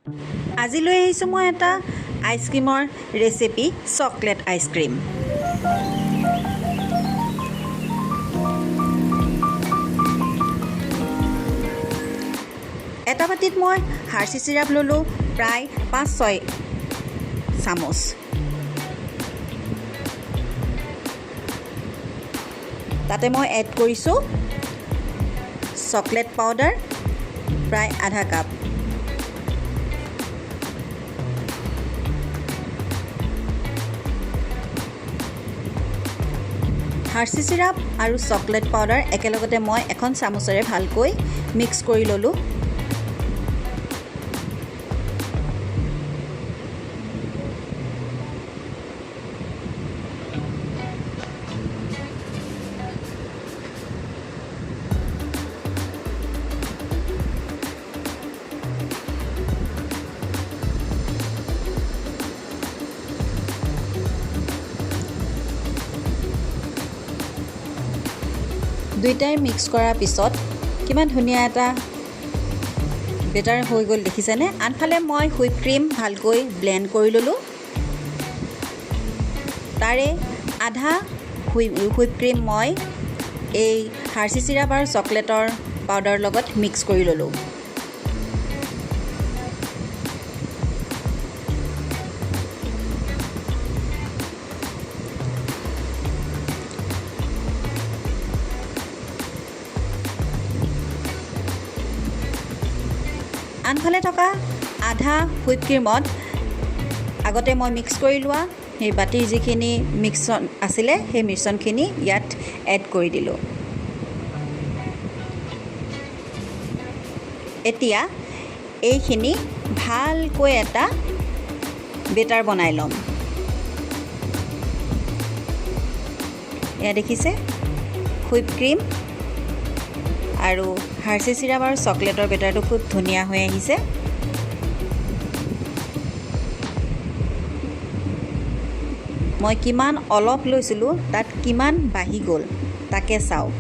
আজি লৈ আহিছোঁ মই এটা আইচক্ৰীমৰ ৰেচিপি, চকলেট আইচক্ৰীম। এটা বাতিত মই হাৰ্চি চিৰাপ ল'লোঁ প্ৰায় 5-6 চামুচ। তাতে মই এড কৰিছোঁ চকলেট পাউডাৰ প্ৰায় আধা কাপ। হাৰ্চি চিৰাপ আৰু চকলেট পাউডাৰ একেলগতে মই এখন চামুচেৰে ভালকৈ মিক্স কৰি ল'লোঁ। দুইটাই মিক্স কৰাৰ পিছত কিমান ধুনীয়া এটা বেটাৰ হৈ গ'ল, দেখিছেনে? আনফালে মই হুইপ ক্ৰীম ভালকৈ ব্লেণ্ড কৰি ল'লোঁ। তাৰে আধা হুইপ ক্ৰীম মই এই হাৰ্চি চিৰাপ আৰু চকলেটৰ পাউডাৰৰ লগত মিক্স কৰি ল'লোঁ। আনফালে থকা আধা হুইপ ক্ৰীমত আগতে মই মিক্স কৰি লোৱা সেই বাতিৰ যিখিনি মিশ্ৰণ আছিলে, সেই মিশ্ৰণখিনি ইয়াত এড কৰি দিলোঁ। এতিয়া এইখিনি ভালকৈ এটা বেটাৰ বনাই ল'ম। এয়া দেখিছে, হুইপ ক্ৰীম আৰু হাৰ্চি চিৰাপ আৰু চকলেটৰ বেটাৰটো খুব ধুনীয়া হৈ আহিছে। মই কিমান অলপ লৈছিলোঁ, তাত কিমান বাঢ়ি গ'ল তাকে চাওক।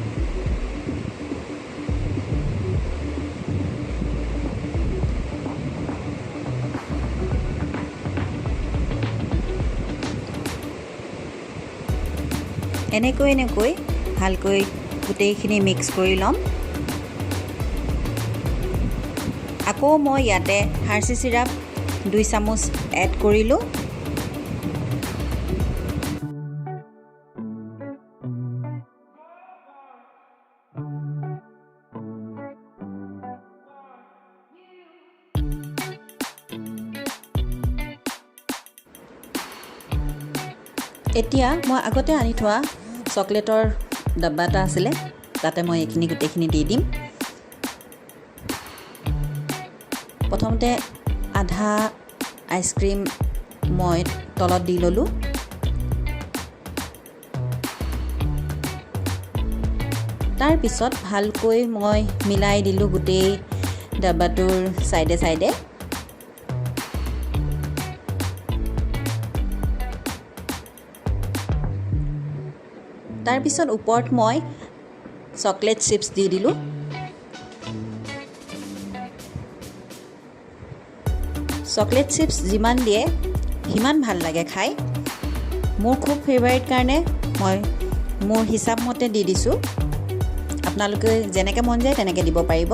এনেকৈ এনেকৈ ভালকৈ গোটেইখিনি মিক্স কৰি ল'ম। আকৌ মই ইয়াতে হাৰ্চি চিৰাপ 2 চামুচ এড কৰিলোঁ। এতিয়া মই আগতে আনি থোৱা চকলেটৰ ডাব্বা এটা আছিলে, তাতে মই এইখিনি গোটেইখিনি দি দিম। প্ৰথমতে আধা আইচক্ৰীম মই তলত দি ল'লোঁ। তাৰপিছত ভালকৈ মই মিলাই দিলোঁ গোটেই ডাব্বাটোৰ ছাইডে ছাইডে। তাৰপিছত ওপৰত মই চকলেট চিপছ দি দিলোঁ। চকলেট চিপছ যিমান দিয়ে সিমান ভাল লাগে খাই। মোৰ খুব ফেভাৰিট কাৰণে মই মোৰ হিচাপ মতে দি দিছোঁ। আপোনালোকে যেনেকৈ মন যায় তেনেকৈ দিব পাৰিব।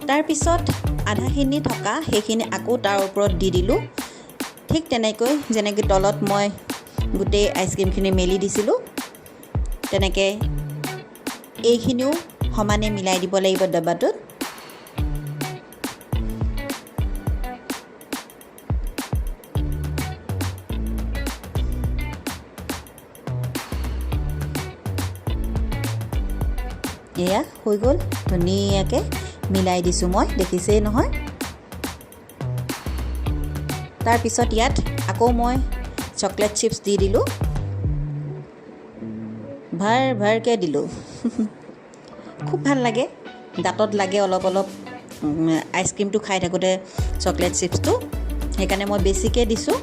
তাৰপিছত আধাখিনি থকা সেইখিনি আকৌ তাৰ ওপৰত দি দিলোঁ। ঠিক তেনেকৈ যেনেকৈ তলত মই গোটেই আইচক্ৰীমখিনি মেলি দিছিলোঁ, তেনেকৈ এইখিনিও সমানে মিলাই দিব লাগিব ডাব্বাটোত। এয়া হৈ গ'ল, ধুনীয়াকৈ মিলাই দিছোঁ মই, দেখিছেই নহয়? তাৰপিছত ইয়াত আকৌ মই চকলেট চিপছ দি দিলোঁ, ভাৰ ভাৰকৈ দিলোঁ। খুব ভাল লাগে, দাঁতত লাগে অলপ অলপ আইচক্ৰীমটো খাই থাকোঁতে চকলেট চিপছটো, সেইকাৰণে মই বেছিকৈ দিছোঁ।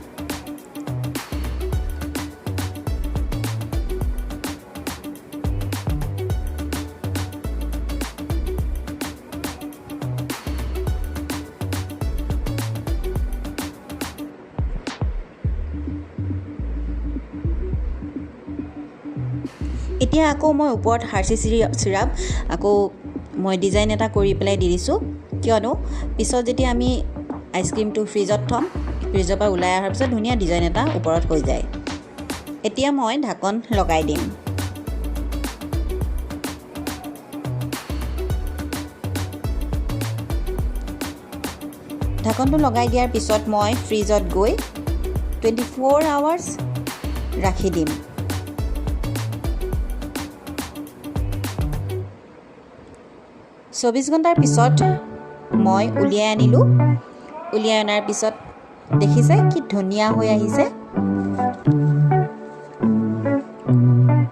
এতিয়া আকৌ মই ওপৰত হাৰ্চি চিৰাপ আকৌ মই ডিজাইন এটা কৰি পেলাই দি দিছোঁ, কিয়নো পিছত যেতিয়া আমি আইচক্ৰীমটো ফ্ৰিজত থ'ম, ফ্ৰিজৰ পৰা ওলাই অহাৰ পিছত ধুনীয়া ডিজাইন এটা ওপৰত হৈ যায়। এতিয়া মই ঢাকন লগাই দিম। ঢাকনটো লগাই দিয়াৰ পিছত মই ফ্ৰিজত গৈ 24 আৱাৰ্ছ ৰাখি দিম। 24 ঘণ্টাৰ পিছত মই উলিয়াই আনিলোঁ। উলিয়াই অনাৰ পিছত দেখিছে কি ধুনীয়া হৈ আহিছে।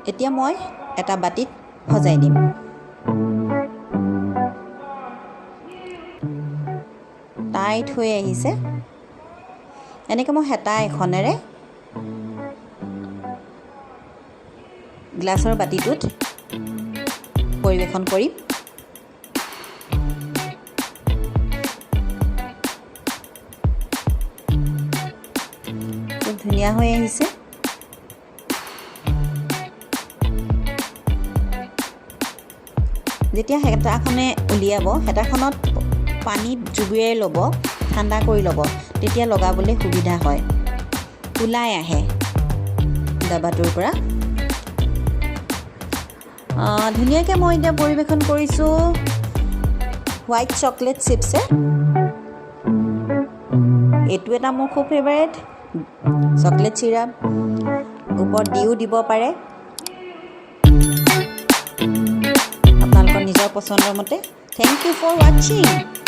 এতিয়া মই এটা বাতিত সজাই দিম। টাইট হৈ আহিছে। এনেকৈ মই হেতা এখনেৰে গ্লাছৰ বাতিটোত পৰিৱেশন কৰিম। খুব ধুনীয়া হৈ আহিছে। যেতিয়া হেতাখনে উলিয়াব, হেতাখনত পানীত জুবুৰিয়াই ল'ব, ঠাণ্ডা কৰি ল'ব, তেতিয়া লগাবলৈ সুবিধা হয়, ওলাই আহে ডাবাটোৰ পৰা। ধুনীয়াকৈ মই এতিয়া পৰিৱেশন কৰিছোঁ হোৱাইট চকলেট চিপছে। এইটো এটা মোৰ খুব ফেভাৰেট। চকলেট চিৰাপ ওপৰত দিও দিব পাৰে আপোনালোকৰ নিজৰ পচন্দৰ মতে। Thank you for watching.